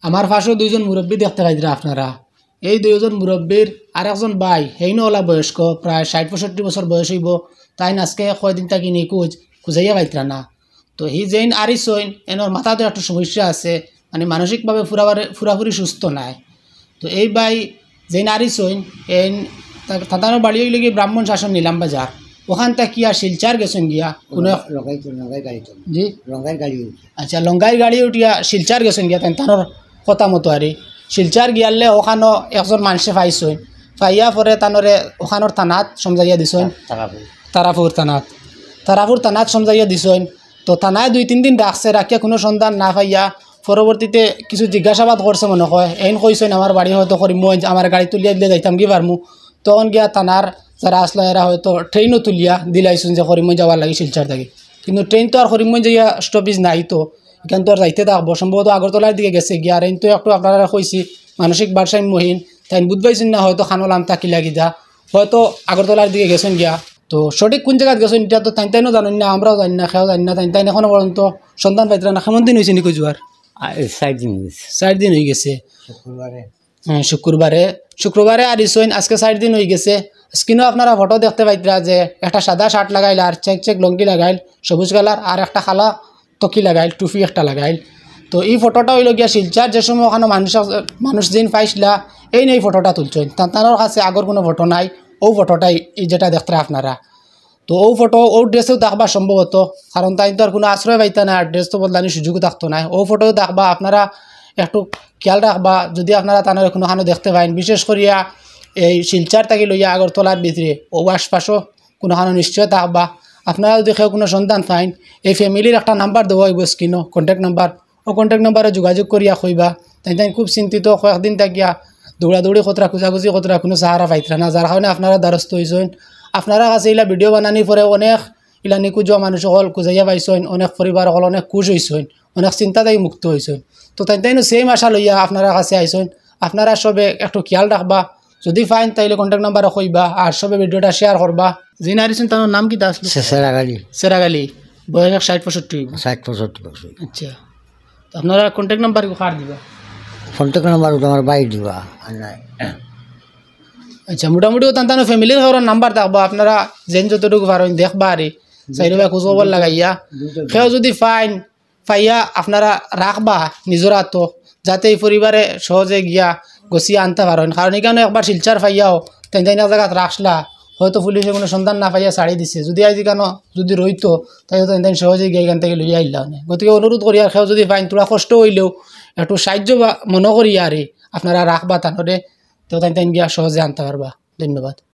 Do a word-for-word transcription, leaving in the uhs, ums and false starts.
আমার পাশো দুইজন মুরব্বি দেখতে পাইতরা আপনারা। এই দুইজন মুরব্বির আরেকজন ভাই, হেইনও অলা বয়স্ক, প্রায় ষাইট পঁয়ষট্টি বছর বয়স অইবো। তাইন আজকে কয়দিন থাকি নিখোঁজ, খুঁজাইয়া পাইতরা না। তো হি যেইন আরিছইন, এনর মাথাত একটু সমস্যা আছে, মানে মানসিকভাবে পুরাবারে-, পুরাপুরি সুস্থ নায়। তো এই ভাই যেইন আরিছইন, এইন তা-, তাতানোর বাড়ি অইলো গিয়া ব্রাহ্মণ শাসন নিলাম বাজার, ওখান থাকিয়া শিলচর গেছইন গিয়া, কোনো এক লঙ্গাই তো, লঙ্গাই গাড়ি তো। জি? লঙ্গাইর গাড়ি উঠে। আচ্ছা, লঙ্গাইর গাড়ি উঠিয়া শিলচর গেছইন গিয়া, তাইন তানোর কথা মতো আরি। শিলচর গিয়ালে ওখানো একজন মানষে পাইছইন, পাইয়া পরে তানোরে ওখানোর থানাত সমজাইয়া দিছইন। তারাপুর। তারাপুর থানাত, তারাপুর থানাত সমজাইয়া দিছইন। তো থানায় দুই তিন দিন রাখছে, রাখিয়া কোনো সন্ধান না পাইয়া পরবর্তীতে কিছু জিজ্ঞাসাবাদ করছে মনে হয়, এইন কইছইন আমার বাড়ি হয়তো করিমগঞ্জ, আমার গাড়ি তুলিয়া দিলে যাইতাম কি পারমু। তখন গিয়া থানার যারা আসলো এরা হয়তো ট্রেনও তুলিয়া দিলাইছইন যে করিমগঞ্জ যাওয়ার লাগি শিলচর থাকি। কিন্তু ট্রেন তো আর করিমগঞ্জ যাইয়া স্টপেজ নাই, তো এখান তো আর যাইতে থাকবো, সম্ভবত আগরতলার দিকে গেছে গিয়া। আর এইন তো একটু আপনারা কইছি মানসিক ভারসাম্যহীন, তাইন বুঝ পাইছইন না হয়তো খানো লাম থাকি লাগি যা, হয়তো আগরতলার দিকে গেছইন গিয়া। তো সঠিক কোন জাগাত গেছইন ইটা তো তাইন তাইনও জানইন না, আমরাও জানি না, কেউ জানি না। তাইন তাইন এখনো পর্যন্ত সন্ধান পাইতরা না। কেমন দিন অইছে নিখোঁজ অওয়ার? আ, চাইর দিন অইছে। চাইর দিন অইগেছে। শুক্রবারে। হ্যাঁ, শুক্রবারে, শুক্রবারে আরিছইন, আজকে চাইর দিন অইগেছে। স্ক্রিনো আপনারা ফটো দেখতে পাইতরা যে একটা সাদা শার্ট লাগাইল আর চেক চেক লুঙ্গি লাগাইল, সবুজ কালার, আর একটা কালা তকি লাগাইল, টুপি একটা লাগাইল। তো ই ফটোটা অইলো গিয়া শিলচর, যে সময় ওখানো মানুষ আছ-, মানুষ যেইন পাইছলা, এইন এই ফটোটা তুলছইন। তা-, তানোর কাছে আগর কোনো ফটো নাই, অউ ফটোটাই ই যেটা দেখতরা আপনারা। তো অউ ফটো অউ ড্রেসেউ থাকবা সম্ভবত, কারণ তাইন তো আর কোনো আশ্রয় পাইতা না, আর ড্রেস তো বদলানির সুযোগও থাকতো নায়। অউ ফটোউ থাকবা, আপনারা একটু খেয়াল রাখবা, যুদি আপনারা তানরে কুনুখানো দেখতে পাইন, বিশেষ করিয়া এই শিলচর থাকি লইয়া আগরতলার ভিতরে অউ আশপাশও কুনুখানো নিশ্চয় থাকবা। আপনারা যুদি কেউ কুনু সন্ধান পাইন, এই ফ্যামিলির একটা নাম্বার দেওয়া অইবো স্ক্রিনো, কন্ট্যাক্ট নাম্বার, অউ কন্ট্যাক্ট নাম্বারো যোগাযোগ করিয়া কইবা। তাইন তাইন খুব চিন্তিত, কয়েকদিন থাকিয়া দৌড়াদৌড়ি করতরা, খুঁজাখুঁজি করতরা, কুনু সাহারা পাইতরা না, যার কারণে আপনারা দ্বারস্থ অইছইন। আপনারার কাছে ইলা ভিডিও বানানির পরে অনেক ইলা নিখোঁজ অওয়া মানুষ অকল খুঁজাইয়া পাইছইন, অনেক পরিবার অকল অনেক খুশ অইছইন, অনেক চিন্তা থাকি মুক্ত অইছইন। তো তাইন তাইনও সেম আশা লইয়া আপনারার কাছে আইছইন। আপনারা সবে একটু খেয়াল রাখবা, যুদি পাইন তাইলে কন্ট্যাক্ট নাম্বারো কইবা, আর সবে ভিডিওটা শেয়ার করবা। যিন আরিছইন তান নাম কিতা আছলো? সে-, সেরাগালি। সেরাগালি। বয়স এক ষাইট পঁয়ষট্টি অইবো। ষাইট পঁয়ষট্টি বছর। আচ্ছা, তো আপনারা কন্ট্যাক্ট নাম্বার কার দিবা? কন্ট্যাক্ট নাম্বার তো আমার ভাই দিবা, আর নাই। আচ্ছা, মোটামুটি অউ তান তান ফ্যামিলির কারোর নাম্বার থাকবো, আপনারা যেন যতটুকু পারইন দেখবা আরি, চাইরোবায় খোঁজ খবর লাগাইয়া। কেউ যুদি পাইন, পাইয়া আপনারা রাখবা নিজর আতো, যাতে ই পরিবারে সহজে গিয়া গছিয়া আনতা পারইন। কারণ ইখানো একবার শিলচর পাইয়াও তাইন তাইন এক জাগাত রাখলা, হয়তো পুলিশে কুনু সন্ধান না পাইয়া ছাড়ি দিছে। যুদি আইজ ইখানো যুদি রইতো, তাইলে তাইন তাইন সহজে গিয়া ইখান থাকি লইয়া আইলা অনে। গতিকে অনুরোধ করিয়ার কেউ যুদি পাইন, থুড়া কষ্ট অইলেও একটু সাহায্য বা মনো করিয়া আরি আপনারা রাখবা তানরে, তো তাইন তাইন গিয়া সহজে আনতা পারবা। ধন্যবাদ।